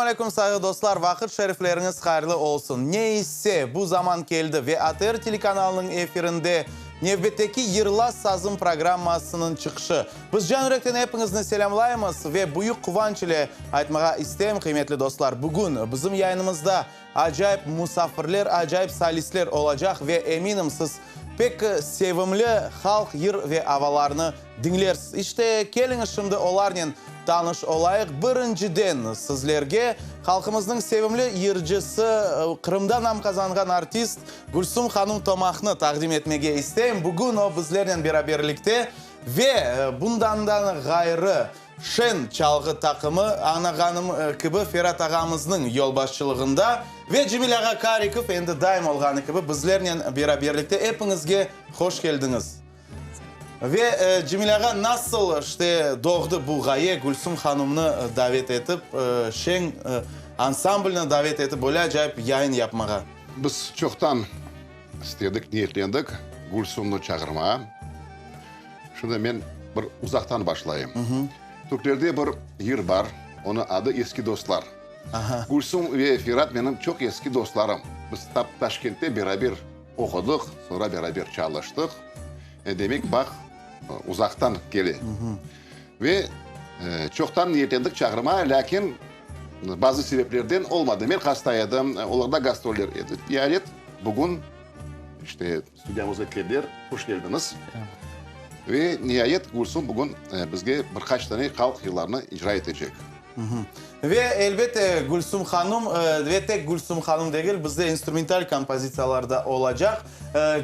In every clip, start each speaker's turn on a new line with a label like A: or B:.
A: aleyküm, sayğı dostlar, vaqıt şerifleriñiz hayırlı olsun. Ne ise, bu zaman keldi ve ATR telekanalınıñ efirinde nevbetteki Yırla sazım programmasınıñ çıqışı. Biz can yürekten epiñizni selâmlaymız ve büyük quvanç ile aytmağa isteyim, qıymetli dostlar, bugün bizim yayınımızda acayip musafirler, acayip solistler olacaq ve eminim, siz pek sevimli halq yır ve avalarını Diñlersiz. İşte, keliñiz şimdi olarnen tanış olayıq. Birinciden, sizlerge halqımıznıñ sevimli yırcısı, Qırımda nam qazanğan artist Gülsum hanum Tomaqnı taqdim etmege isteyim. Bugün o bizlernen beraberlikte ve bundan da ğayrı Şen çalğı taqımı, añlağanım kibi, Ferat ağamıznıñ yolbaşçılığında ve Cemil ağa Karikov endi daim olğanı kibi bizlernen beraberlikte. Epiñizge hoş keldiñiz! Ve Cemil ağa, nasıl işte doğdı bu ğaye, Gülsüm hanımnı davet etip, şeñ ansamblni davet etip, böyle acayip yayın yapmağa?
B: Biz çoqtan istedik, niyetlendik Gülsümni çağırmağa. Şimdi men bir uzaqtan başlayım. Türklerde bir yır bar, onıñ adı Eski dostlar. Gülsüm ve Ferat menim çoq eski dostlarım. Biz tap Taşkentte beraber Oqudıq, soñra beraber çalıştıq. Demek, bağ uzaqtan kele. Ve çoqtan niyetlendik çağırmağa, lâkin bazı sebeplerden olmadı. Men hasta edim, olarda gastroller edi. Niayet, bugün, işte, studiyamızğa keldiler. Hoş keldiñiz. Ve niayet, Gülsüm bugün bizge bir qaç tane halq yırlarını icra etecek.
A: Ve, elbette, Gülsüm hanım, ve tek Gülsüm hanım degil, bizde instrumental kompozitsiyalar da olacaq,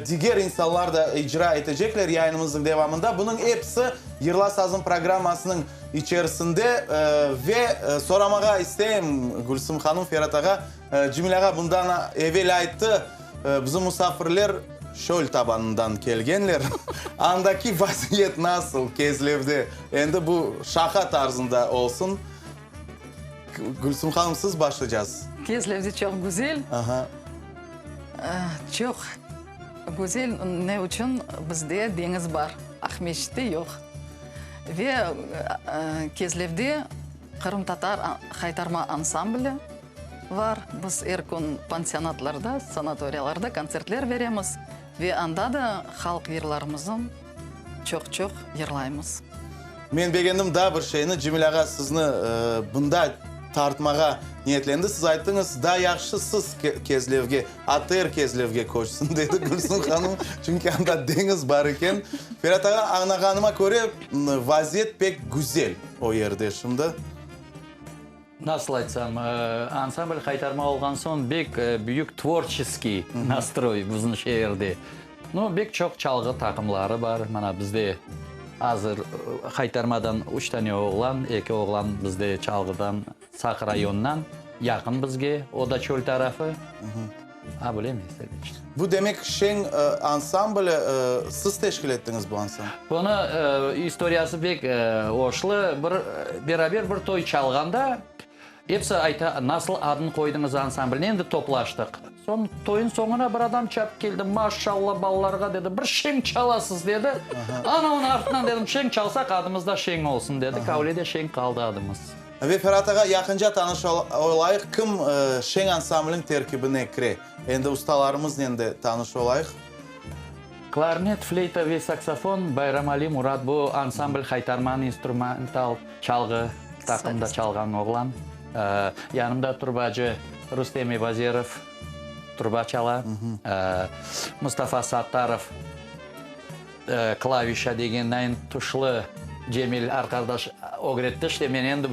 A: diger insanlar da icra etecekler yayınımıznıñ devamında. Bunıñ episi Yırla sazım programmasınıñ içerisinde. Ve soramağa isteyim, Gülsüm hanım, Ferat ağa, Cemil ağa bundan evel ayttı, bizim musafirler çöl tabanından kelgenler. Andaki vaziyet nasıl Kezlevde? Endi bu şaqa tarzında olsun. Gülsüm hanım, siz başlaycasız.
C: Kezlevde çoq güzel.
A: Aha.
C: Çoq güzel, ne içün? Bizde deñiz bar, Aqmescitte yoq. Ve Kezlevde qırımtatar haytarma ansambli Var, biz er kün pansionatlarda, sanatoriyalarda kontsertler beremiz ve anda da halq yırlarımızın çoq-çoq yırlaymız.
A: Men begendim daa bir şeyni, Cemil ağa sizni bunda tartmağa niyetlendi. Siz ayttıñız, daa yahşı siz Kezlevge, ATR Kezlevge köçsin, dedi Gülsün hanım, çünki anda deñiz bar eken. Ferat ağa, añlağanıma köre, vaziyet pek güzel o yerde şimdi.
D: Nasıl aytsam, ansambl Haytarma olğan soñ bek büyük tvorçeskiy nastroy bizim şeerde. Nu, bek çoq çalğı taqımları bar. Mana bizde azır Haytarmadan üç tane oğlan, eki oğlan bizde çalğıdan Saq rayonından, yaqın bizge, o da çöl tarafı. A, bilemiz, elbette.
A: Bu demek şeñ ansambli, siz teşkil ettiñiz bu ansambl?
D: Bunı istoriyası pek oşlı. Bir beraber bir toy çalğanda, episi ayta, nasıl adını qoydıñız ansambline, endi toplaştıq. Soñ toyun soñuna bir adam çapıp keldi, maşalla balalarğa dedi, bir şeñ çalasız dedi. Ana onıñ artından dedim, şeñ çalsaq adımız da şeñ olsun dedik, öyle de şeñ qaldı adımız.
A: Ve Ferat ağa, yaqınca tanış olayıq, kim Şeñ ansambliniñ terkibine kire? Endi ustalarımıznen de tanış olayıq.
D: Klarnet, fleyta ve saksofon, Bayramali Murat, bu ansambl Haytarmanıñ instrumental çalğı taqımında çalğan oğlan. Yanımda trubacı Rustem Ebazerov truba çala, Mustafa Sattarov, Klavişa degen nayin tuşlı Cemil arqadaş ögretti, işte men endi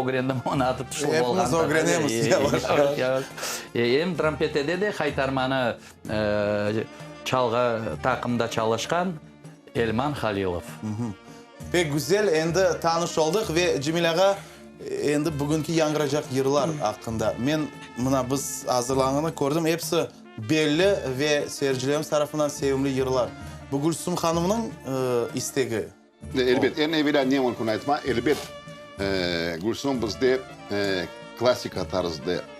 D: ögrendim onıñ adı tuşlı bolğanını.
A: Epimiz ögrenemiz yavaş yavaş.
D: Em trampetede de haytarmanı çalğı taqımda çalışqan Elman Halilov.
A: Pek güzel, endi tanış oldıq ve Cemil ağa, endi bugünki yañğıracaq yırlar aqqında. Men mına biz azırlanğanı kördim, episi Belli ve seyircilerimiz tarafından sevimli yırlar. Bu Gülsüm hanımnıñ istegi.
B: Elbet, eñ evelâ ne mümkün aytma, elbet, Gülsüm bizde klassika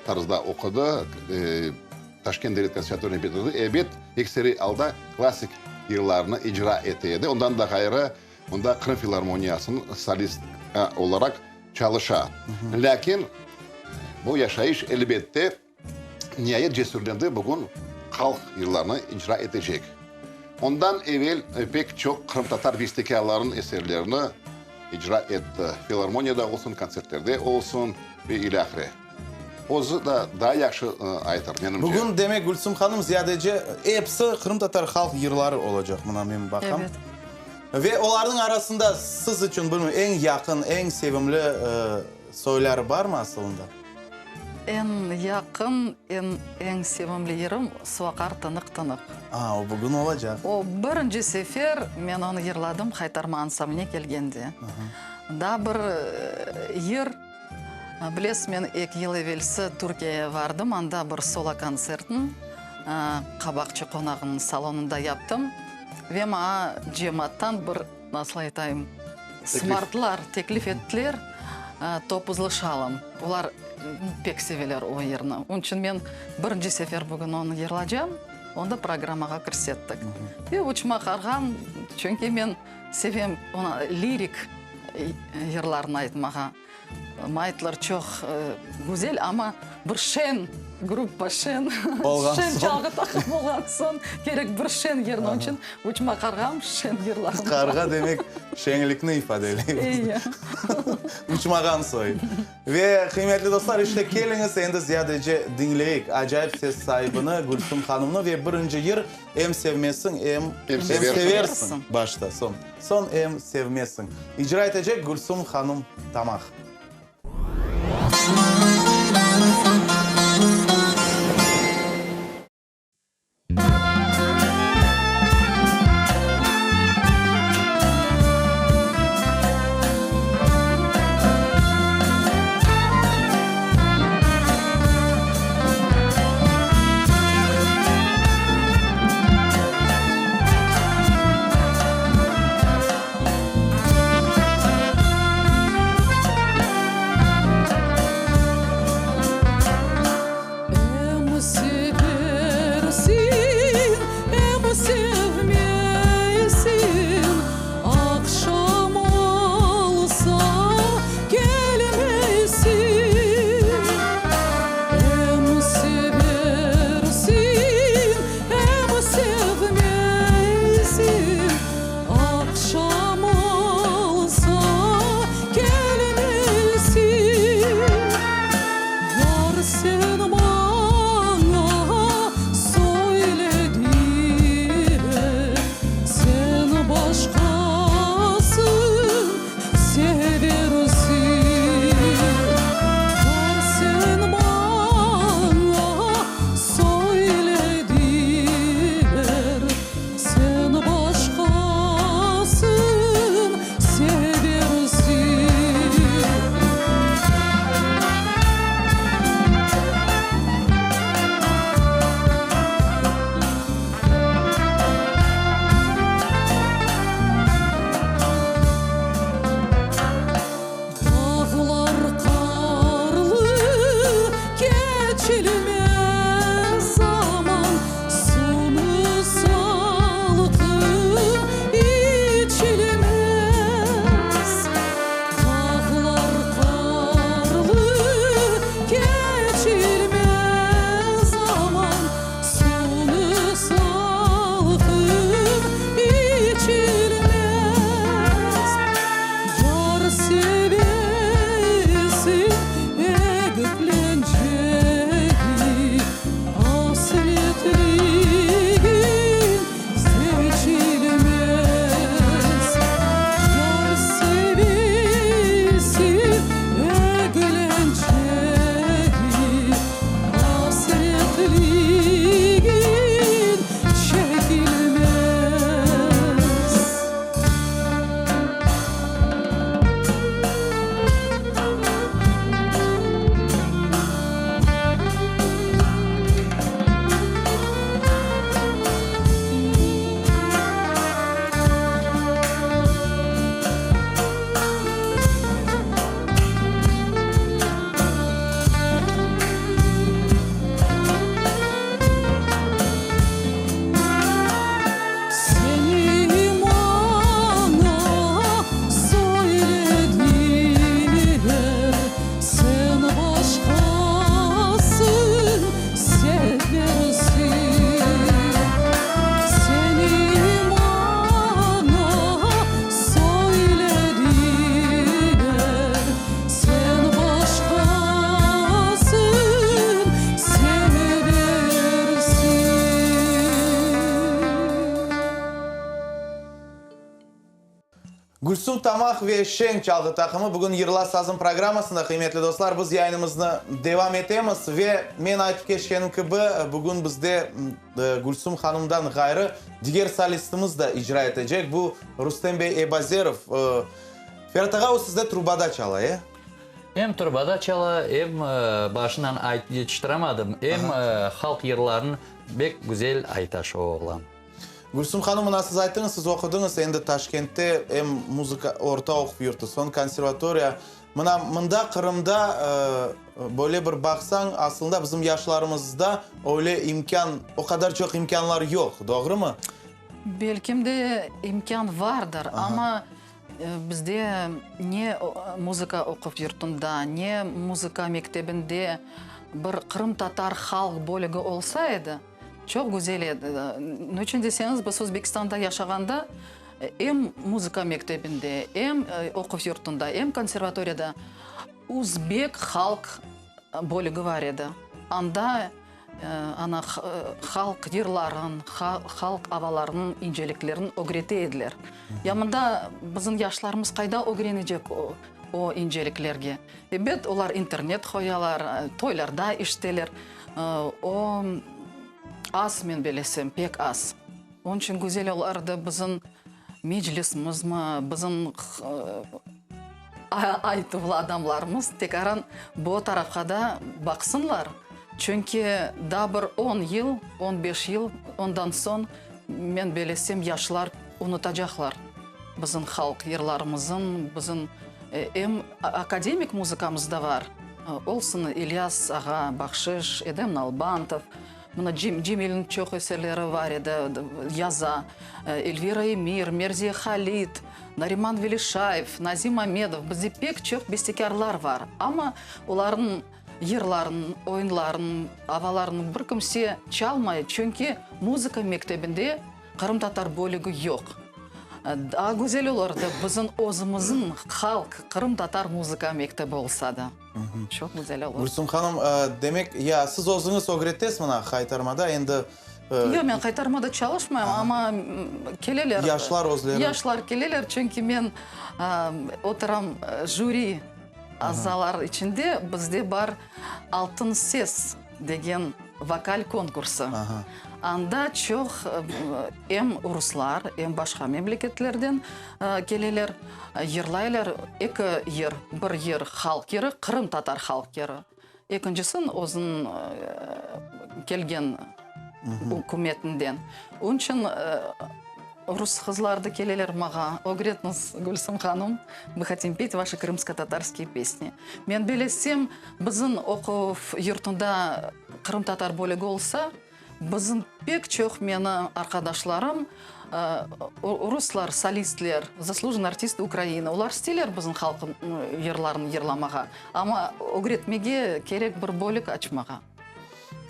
B: tarzda oqudı, Taşkent devlet konservatoriyasını bitirdi, elbet, ekseriy alda klassik yırlarnı icra ete edi. Ondan da ğayrı, mında Qırım filarmoniyasınıñ solist olaraq çalışa. Lâkin. Bu yaşayış, elbette, niayet cesürlendi, bugün halq yırlarını icra etecek. Ondan evel pek çoq qırımtatar bestekârlarınıñ eserlerini icra etti, filarmoniyada olsun, kontsertlerde olsun ve ilâhre. Özü da daa yahşı aytır, menimce.
A: Bugün, demek, Gülsüm hanım, ziyadece episi qırımtatar halq yırları olacaq, mına men baqam.
C: Evet.
A: Ve olarnıñ arasında siz içün, bilmem, eñ yaqın, eñ sevimli soyları barmı asılında?
C: Eñ yaqın, eñ, eñ sevimli yırım Su aqar tınıq-tınıq.
A: A, o bugün olacaq.
C: O, birinci sefer men onı yırladım Haytarma ansambline kelgende. Daa bir yır, bilesiz, men eki yıl evelsi Türkiyege vardım, anda bir solo kontsertni Qabaqçı qonağınıñ salonında yaptım ve maña cemaattan bir, nasıl aytayım, sımartlar, teklif ettiler, Topuzlı şalım. Olar pek seveler o yırnı. Onıñ içün men birinci sefer bugün onı yırlacam, onı da programmağa kirsettik. Ve Uçma qarğam, çünki men sevem lirik yırlarnı aytmağa. Maytlar çoq güzel, amma bir şeñ gruppa, şeñ, şeñ çalğı taqım olğan soñ kerek bir şeñ yırnı. Onıñ içün Uçma qarğam şeñ yırlarım.
A: Qarğa demek şeñlikni ifadeley.
C: Eyi.
A: Uçmağan soy. Ve, qıymetli dostlar, işte keliñiz endi ziyadece diñleyik acayip ses saibini, Gülsüm hanımnı ve birinci yır Em sevmezsiñ, em
B: Em seversiñ.
A: Başta, soñ. Soñ em sevmezsiñ. İcra etecek Gülsüm hanım Tamaq.
E: Em seversiñ, em sevmeysiñ, Aqşam olsa kelmeysiñ. Em seversiñ, em sevmeysiñ, Aqşam olsa kelmeysiñ. Yar sen maña söylediler, Sen başqasın seversiñ. Yar sen maña söylediler, Sen başqasın seversiñ.
A: Gülsum Tamaq ve Şeñ çalğı taqımı bugün Yırla sazım programmasında, qıymetli dostlar, biz yayınımıznı devam etemiz ve men aytıp keçkenim kibi, bugün bizde Gülsum hanımdan ğayrı diger solistimiz da icra etecek, bu Rustem bey Ebazerov. Ferat ağa, o sizde trubada çala, e?
D: Em trubada çala, em başından ayt yetiştiramadım, em halq yırlarını bek güzel ayta şu oğlan.
A: Gülsüm hanım, mına siz ayttıñız, siz oqudıñız endi Taşkentte em muzıka orta oquv yurtu, soñ konservatoriya. Mına mında Qırımda böyle bir baqsañ, aslında bizim yaşlarımızda öyle imkân, o qadar çoq imkânlar yoq, doğrumı?
C: Belkim de imkân vardır, amma bizde ne muzıka oquv yurtunda, ne muzıka mektebinde bir qırımtatar halq bölügi olsa edi, Çoq güzel edi. Ne içün deseñiz, biz Özbekistanda yaşağanda em muzıka mektebinde, em oquv yurtunda, em konservatoriyada uzbek halq bölügi bar edi. Anda ana halq yırların, halq avalarınıñ inceliklerini ögrete ediler. Ya mında bizim yaşlarımız qayda ögrenecek o inceliklerge? Ebet, olar internet qoyalar, toylarda işiteler. O, az, men belesem, pek az. Onıñ içün güzel olardı bizim Meclisimizmi, bizim aytuvlı adamlarımız tekaran bu tarafqa da baqsınlar. Çünki daa bir on yıl, on beş yıl, ondan soñ, men belesem, yaşlar unutacaqlar bizim halq yırlarımızın, bizim em akademik muzıkamız da var. Olsun İlyas ağa Bahşiş, Edem Nalbantov, mına Cemilniñ çoq eserleri var edi, yaza, Elvira Emir, Merziye Halit, Nariman Velişayev, Nazim Amedov, bizde pek çoq bestekârlar var, amma olarnıñ yırların, oyunların, avalarını bir kimse çalmay, çünki muzıka mektebinde qırımtatar bölügi yoq. Daa güzel olurdı bizim özümizniñ halq qırımtatar muzıka mektebi olsa da. Çoq güzel olurdı.
A: Gülsüm hanım, demek, ya siz özüñiz ögretesiz mına Haytarmada, endi.
C: Yoq, men Haytarmada çalışmayım, amma keleler.
A: Yaşlar özleri.
C: Yaşlar keleler, çünki men oturam jüri azalar içinde, bizde bar Altın ses degen vokal konkursı. Anda çoq em ruslar, em başqa memleketlerden keleler, yırlaylar. Eki yır, bir yır halq yırı, qırımtatar halq yırı. Ekincisi özüniñ kelgen ükümetinden. Onıñ içün rus qızlar da keleler maña, ögretñiz, Gülsüm hanım, мы хотим петь ваши крымско-татарские песни. Men belesem, bizim oquv yurtunda qırımtatar bölügi olsa, bizim pek çoq meni arqadaşlarım, ruslar, solistler, zaslujennıy artist Ukrainı, olar isteyler bizim halq yırlarını yırlamağa, amma ögretmege kerek bir bölük açmağa.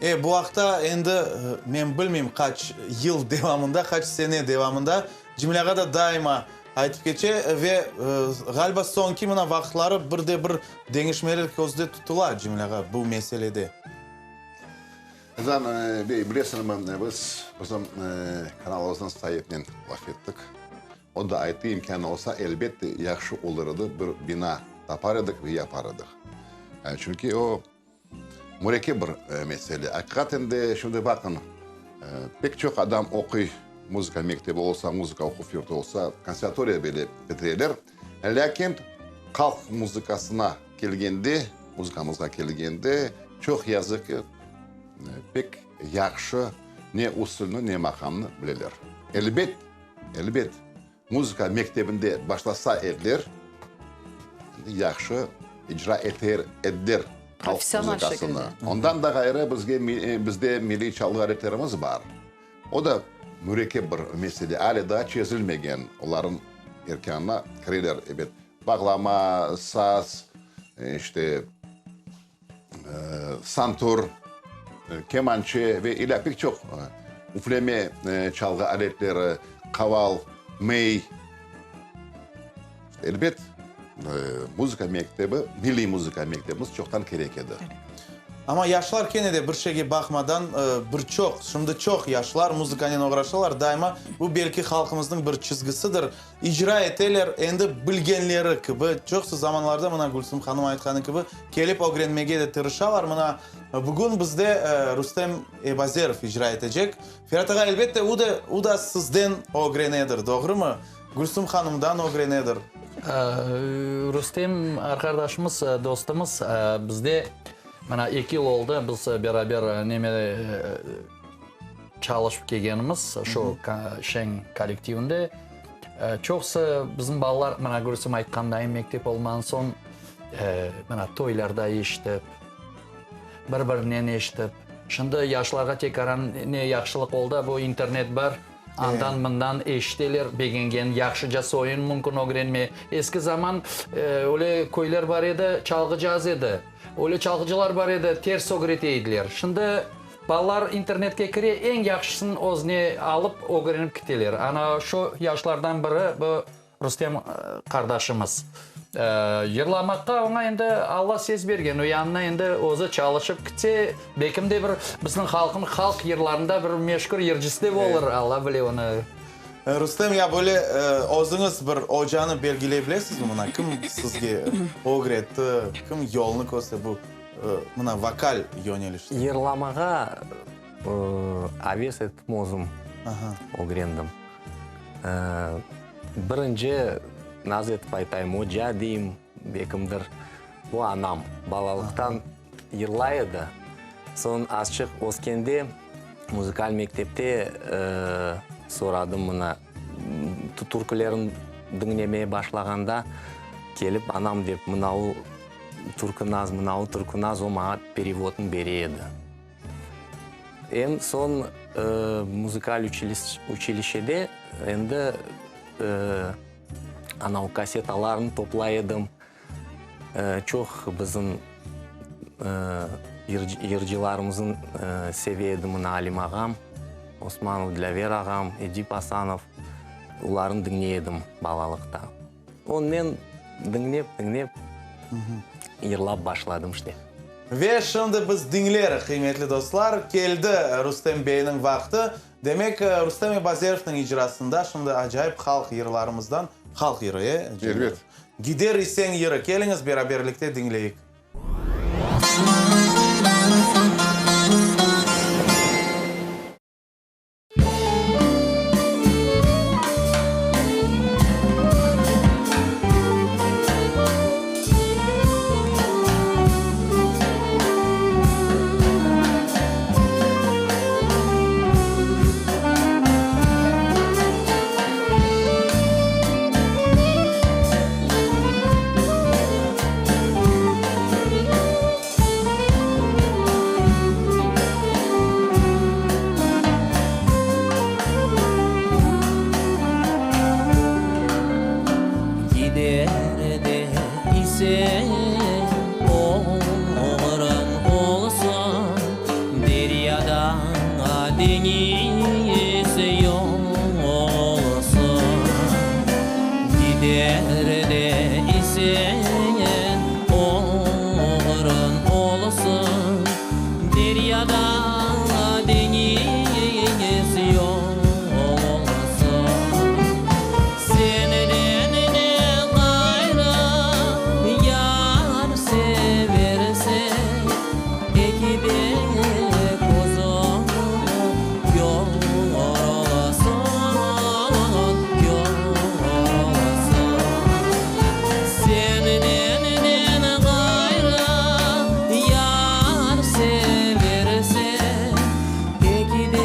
A: E, bu aqta endi men bilmeyim qaç yıl devamında, qaç sene devamında Cemil ağa da daima aytıp keçe ve, ğaliba, soñki mına vaqıtları bir de bir deñişmeler közde tutula, Cemil ağa, bu meselede.
B: Ezan bey, bilesiñmi, biz bizim kanalımıznıñ saibinen laf ettik. O da ayttı, imkânı olsa, elbette, yahşı olur edi, bir bina tapar edik ve yapar edik. Çünki o, Mürekkep bir mesele. Aqiqaten de, şimdi baqıñ, pek çoq adam oquy, muzıka mektebi olsa, muzıka oquv yurtu olsa, konservatoriya bile bitireler. Lâkin halq muzıkasına kelgende, muzıkamızğa kelgende, çoq yazıq ki, pek yahşı ne usulnı, ne maqamnı bileler. Elbet, elbet, Muzıka mektebinde başlasa ediler, endi yahşı icra eter ediler halq muzıkasını. Ondan da ğayrı bizge, bizde milliy çalğı aletlerimiz bar. O da mürekkep bir mesele, ale daa çezilmegen. Olarnıñ erkânına kireler, ebet, bağlama, saz, işte, santur, kemançe ve ilâ pek çoq üfleme çalğı aletleri, qaval, mey. Elbet, muzıka mektebi, milliy muzıka mektebimiz çoqtan kerek edi.
A: Amma yaşlar kene de bir şeyge baqmadan, bir çoq, şimdi çoq yaşlar muzıkanen oğraşalar, daima bu belki halqımıznıñ bir çizgisidir, icra eteler, endi bilgenleri kibi, çoqusı zamanlarda, mına Gülsüm hanım aytqanı kibi, kelip ögrenmege de tırışalar. Mına bugün bizde Rustem Ebazerov icra etecek. Ferat ağa, elbette, u da, u da sizden ögrenedir, doğrumı? Gülsüm hanımdan ögrenedir.
D: Rustem arqadaşımız, dostumız, bizde mına eki yıl oldı, biz beraber neme çalışıp kelgenimiz, şu şeñ kollektivinde. Çoqusı bizim balalar, mına Gülsüm aytqandayın, mektep olmağan soñ, mına toylarda eşitip, bir-birinen eşitip. Şimdi yaşlarğa tekaran ne yahşılıq oldı, bu internet bar. Andan-mından eşiteler, begengen, yahşıca soyun mümkün ögrenme. Eski zaman öyle köyler bar edi, çalğıcı az edi. Öyle çalğıcılar bar edi, ters ögrete ediler. Şimdi balalar internetke kire, eñ yahşısını özüne alıp, ögrenip kiteler. Ana şu yaşlardan biri bu Rustem qardaşımız. Yırlamaqqa oña endi Alla ses bergen, o yanına endi özü çalışıp kitse, belkim de bir bizim halqnıñ halq yırlarında bir meşur yırcısı de olur, Alla bile onı.
A: Rustem, ya böyle özüñiz bir ocanı belgiley bilesizmi, mına kim sizge ögretti, kim yolnı kösterdi bu mına vokal yönelişte?
F: Yırlamağa aves ettim özüm, ögrendim. Birinci, naz etip aytayım, oca deyim, bekimdir, bu anam. Balalıqtan yırlay edi. Soñ azçıq öskende muzıkal mektepte soradım mına, türkülerin diñlemeye başlağanda, kelip anam dep, mınavı türkü naz, mınavı türkü naz, o maña perevodın bere edi. Em soñ muzıkal uçilişede endi anau kassetalarnı toplay edim. Çoq bizim yırcılarımıznı seve edim, mına Alim ağam, Osmanov Dilâver ağam, Edip Asanov, olarnı diñley edim balalıqta. Onnen diñlep, diñlep yırlap başladım işte.
A: Ve şimdi biz diñlerik, qıymetli dostlar. Keldi Rustem beyniñ vaqtı. Demek, Rustem Ebazerovnıñ icrasında şimdi acayip halq yırlarımızdan halq yırı, e, Cemil?
B: Elbet.
A: Gider iseñ yırı. Keliñiz, beraberlikte diñleyik.
G: Gider de iseñ, oğrun olsun, Deryadan deñiz olsun. Gider de iseñ, oğrun olsun, Deryadan deñiz olsun. Senden de ğayrı yar seversem, Eki de közüm kör olsun, kör olsun. Senden de ğayrı yar seversem, Eki de.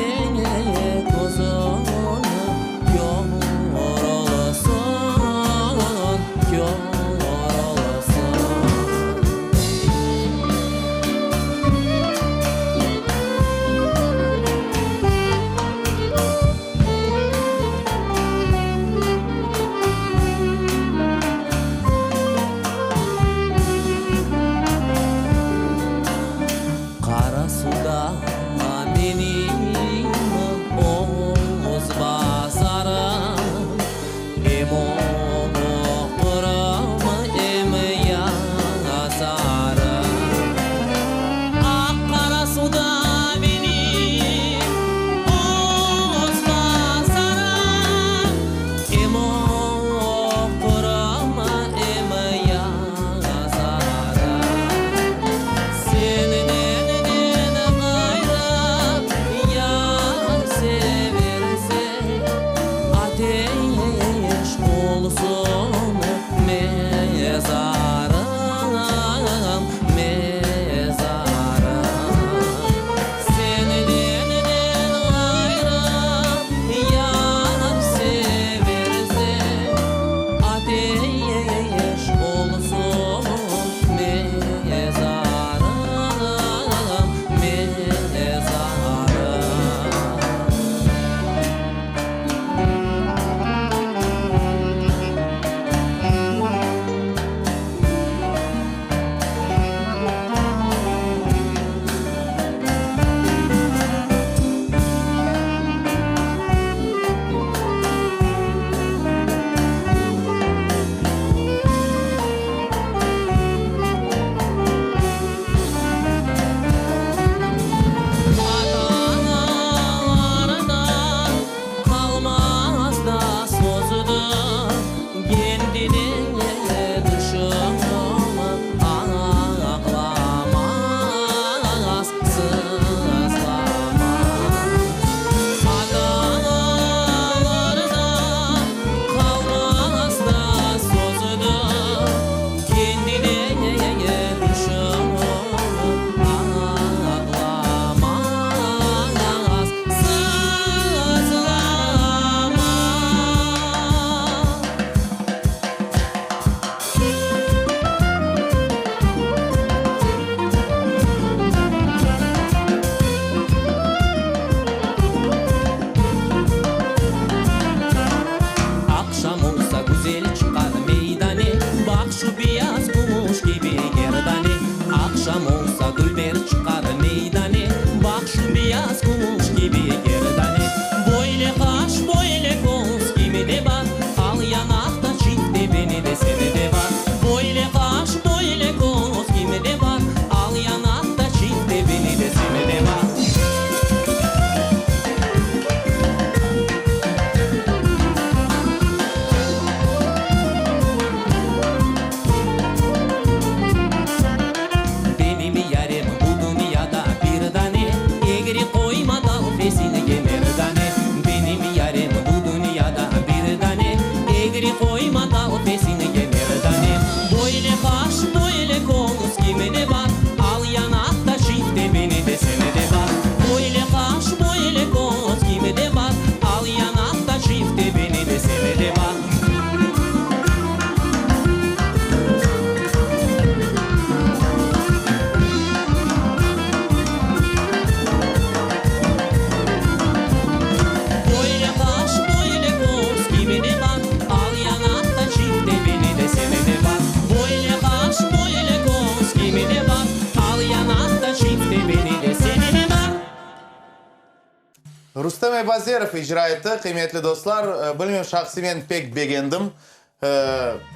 A: Rustem Ebazerov icra etti, qıymetli dostlar. Bilmem, şahsiy men pek begendim.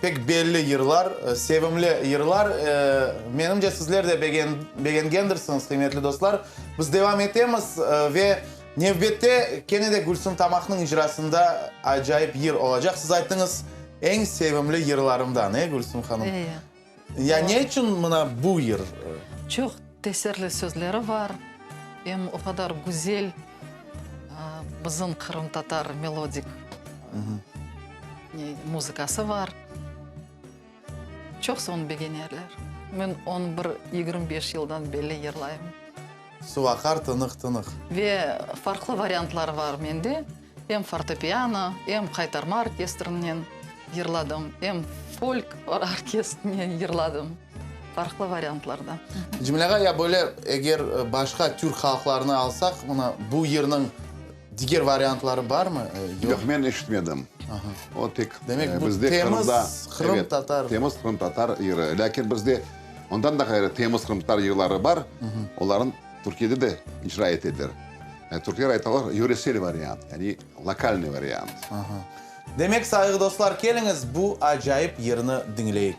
A: Pek belli yırlar, sevimli yırlar. Menimce, sizler de begengendirsiñiz, qıymetli dostlar. Biz devam etemiz ve nevbette kene de Gülsüm Tamaqnıñ icrasında acayip yır olacaq. Siz ayttıñız, eñ sevimli yırlarımdan, e, Gülsüm hanım?
C: E.
A: Ya ne içün mına bu yır?
C: Çoq tesirli sözleri bar, em o qadar güzel bizim qırımtatar melodik muzıkası bar. Çoqsı onı begenerler. Men onı bir 25 yıldan belli yırlayım.
A: Suv aqar tınıq-tınıq.
C: Ve farqlı variantları bar mende. Em fortepiano, em qaytarma orkestrinen yırladım, em folk orkestrinen yırladım. Farqlı variantlarda.
A: Cemil ağa, ya böyle eger başqa türk halqlarını alsaq, mına bu yırnıñ diger variantları barmı?
B: Yoq, men eşitmedim. O tek
A: Demek, bu
B: bizde
A: temiz
B: Qırımda,
A: qırımtatar.
B: Evet, temiz qırımtatar yırı. Lâkin bizde ondan da ğayrı temiz qırımtatar yırları bar, olarnı Türkiyede de icra eteler. Türkler aytalar, yöresel variant, yani lokalnıy variant.
A: Demek, sayğı dostlar, keliñiz, bu acayip yırnı diñleyik.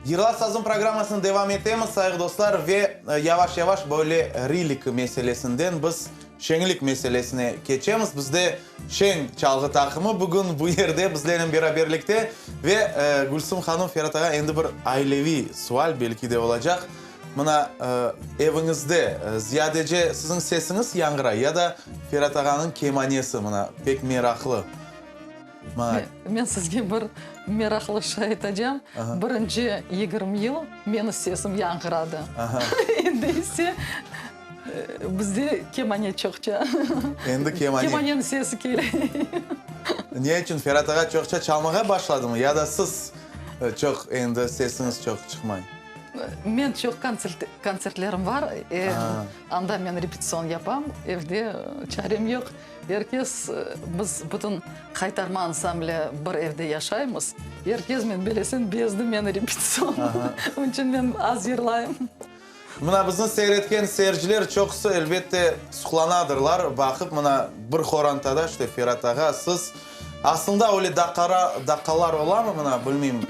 A: Yırla sazım programmasını devam etemiz, sayğı dostlar, ve yavaş-yavaş böyle rilik meselesinden biz şeñlik meselesine keçemiz. Bizde şeñ çalğı taqımı bugün bu yerde bizlernen beraberlikte ve Gülsüm hanım, Ferat ağa, endi bir aileviy sual belki de olacaq. Mına, eviñizde ziyadece siziñ sesiñiz yañğıray ya da Ferat ağanıñ kemanesi, mına, pek meraqlı.
C: Men sizge bir meraqlı şey aytacam. Birinci 20 yıl meni sesim yañğıradı. Endi ise bizde kemane çoqça.
A: Endi kemane.
C: Kemaneniñ sesi kele.
A: Ne içün Ferat ağa çoqça çalmağa başladımı ya da siz çoq endi sesiñiz çoq çıqmay?
C: Men çoq kontsertlerim bar. Anda men repetitsion yapam. Evde çarem yoq. Er kes, biz bütün Qaytarma ansambli bir evde yaşaymız. Er kes, men bilesen, bezdi meni repetitsion. Onıñ içün men az yırlayım.
A: Mına bizni seyir etken seyirciler çoqusı, elbette, suqlanadırlar, baqıp, mına bir qorantada, işte, Ferat ağa, siz. Aslında öyle daqqara, daqqalar olamı, mına, bilmeyim,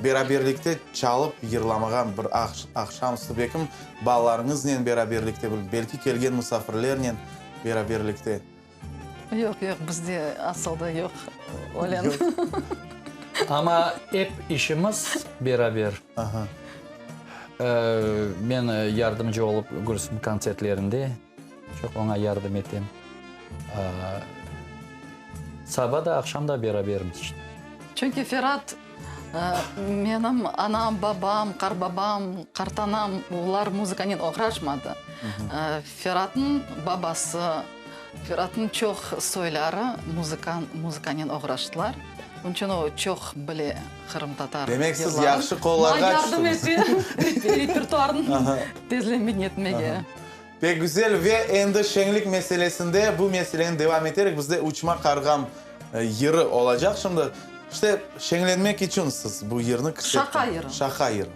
A: beraberlikte çalıp yırlamağa bir aqşam üstü, belkim, balalarıñıznen beraberlikte, belki kelgen musafirlernen. Beraberlikte.
C: Yoq, yoq, bizde asıl da yoq öyle.
D: Amma ep işimiz beraber.
A: Aha.
D: Men yardımcı olıp Gülsüm kontsertlerinde çoq oña yardım etem. Saba da, aqşam da berabermiz işte.
C: Çünki Ferat Menim anam, babam, qarbabam, qartanam, olar muzıkanen oğraşmadı. Feratnıñ babası, Feratnıñ çoq soyları muzıkanen oğraştılar. Onıñ içün o çoq bile qırımtatar
A: Demek siz yahşı qollarğa tüştüñiz.
C: Maña yardım ete repertuarnı tezlemin etmege.
A: Pek güzel ve endi şeñlik meselesinde bu meseleni devam eterek bizde Uçma qarğam yırı olacaq. Şimdi, işte, şeñlenmek içün siz bu yırnı kirsettiñiz.
C: Şaqa yırı.
A: Şaqa yırı.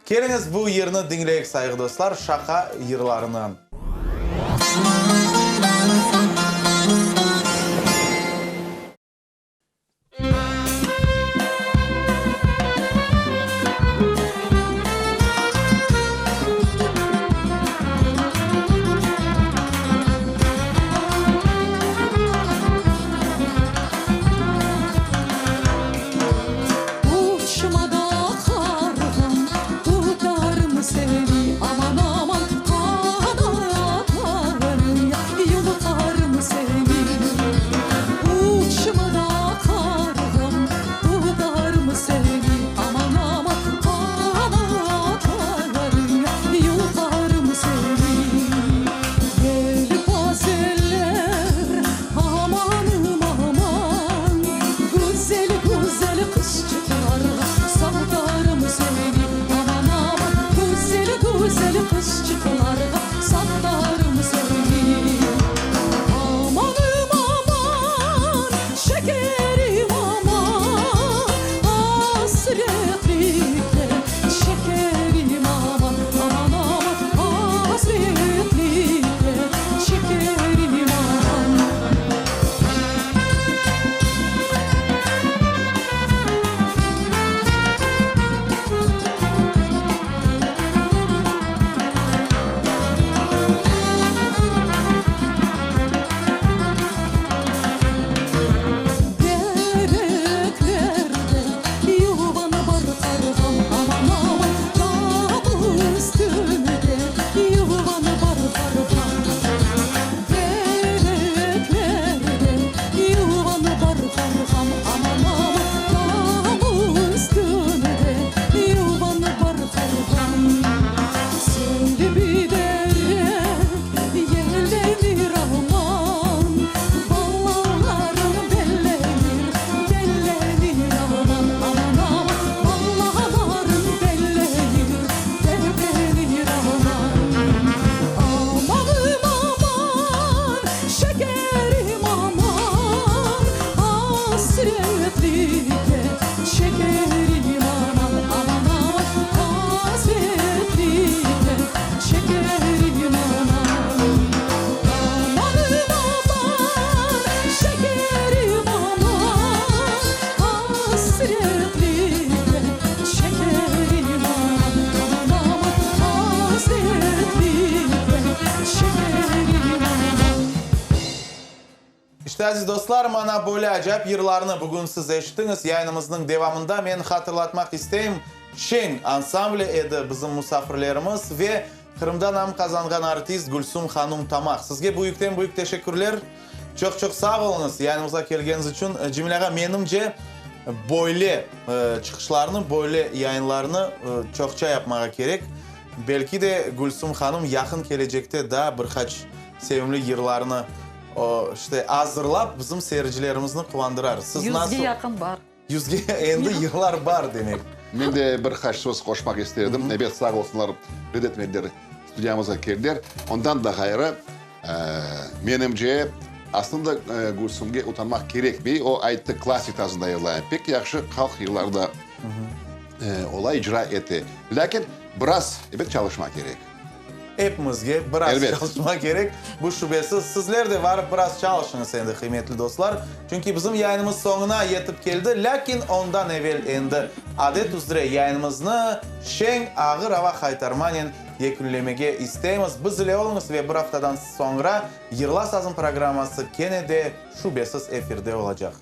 A: Keliñiz bu yırnı diñleyik, sayğı dostlar, şaqa yırlarını.
E: Uçma da qarğam, tutarım seni, aman-aman, qanatımnen.
A: aziz dostlar, mana böyle acayip yırlarnı bugün siz eşittiñiz. Yayınımıznıñ devamında men hatırlatmaq isteyim, Şeñ ansambli edi bizim musafirlerimiz ve Qırımda nam qazanğan artist Gülsum hanum Tamaq. Sizge büyükten-büyük teşekkürler. Çoq-çoq sağ oluñız yayınımızğa kelgeniñiz içün. Cemil ağa, menimce, böyle çıqışlarnı, böyle yayınlarnı çoqça yapmağa kerek. Belki de Gülsum hanım yaqın kelecekte daa bir qaç sevimli yırlarını, o, işte, azırlap, bizim seyircilerimizni quvandırar. Siz
C: Yüzge yaqın bar.
A: Yüzge endi yırlar bar, demek.
B: Men de bir qaç söz qoşmaq ister edim. Ebet, sağ olsunlar, red etmediler, studiyamızğa keldiler. Ondan da ğayrı, menimce, aslında Gülsümge utanmaq kerekmey. O ayttı, klassik tarzında yırlayım. Pek yahşı halq yırları da ola, icra ete. Lâkin biraz, ebet, çalışmaq kerek.
A: Epimizge biraz çalışmaq kerek, bu şübesiz. Sizler de varıp biraz çalışıñız endi, qıymetli dostlar. Çünki bizim yayınımız soñuna yetip keldi. Lâkin ondan evel endi adet üzre yayınımıznı şeñ, ağır ava qaytarmanen yekünlemege isteymiz. Biz ile oluñız ve bir aftadan soñra Yırla sazım programması kene de şübesiz efirde olacaq.